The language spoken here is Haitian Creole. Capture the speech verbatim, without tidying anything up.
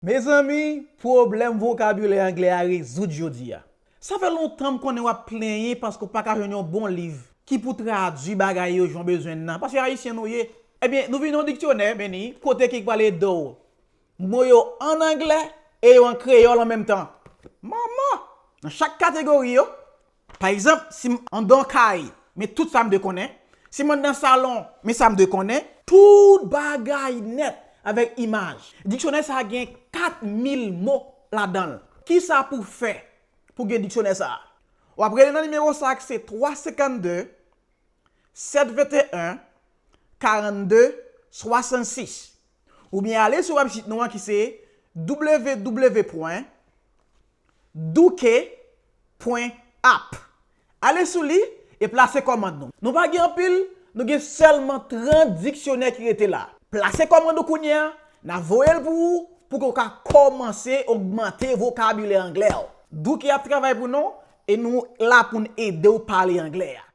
Mezanmi, pwoblèm vokabilè anglè a rezoud jodi a. Sa fè lontan m konnen w ap plenyen paske w pa ka jwenn yon bon liv ki pou tradui bagay yo jan w bezwen nan, paske ayisyen nou ye. Ebyen, nou vin yon diksyonè, Benny, kote ki pral ede w mo yo ann anglè e yo an kreyòl an menm tan. Manman! Nan chak kategori yo, pa egzanp, si m anndan kay, men tout sa m dwe konnen. Si m anndan salon, men sa m dwe konnen. Tout bagay nèt avèk imaj. Diksyonè sa a gen kat mil mo ladan l. Kisa pou fè pou gen diksyonè sa a? W ap rele nan nimewo sa a ki se twa senkannde, sèt venteyen, karannde, swasannsis. Oubyen ale sou website nou an ki se w w w pwen douke pwen app. Ale sou li e plase kòmand nou. Nou pa gen anpil, nou gen sèlman trant diksyonè ki rete la. Plase kòmand ou kounye a, n a voye l pou ou pou ke w ka kòmanse ogmante vokabilè anglè w. Douke ap travay pou nou e nou la pou n ede w pale anglè a.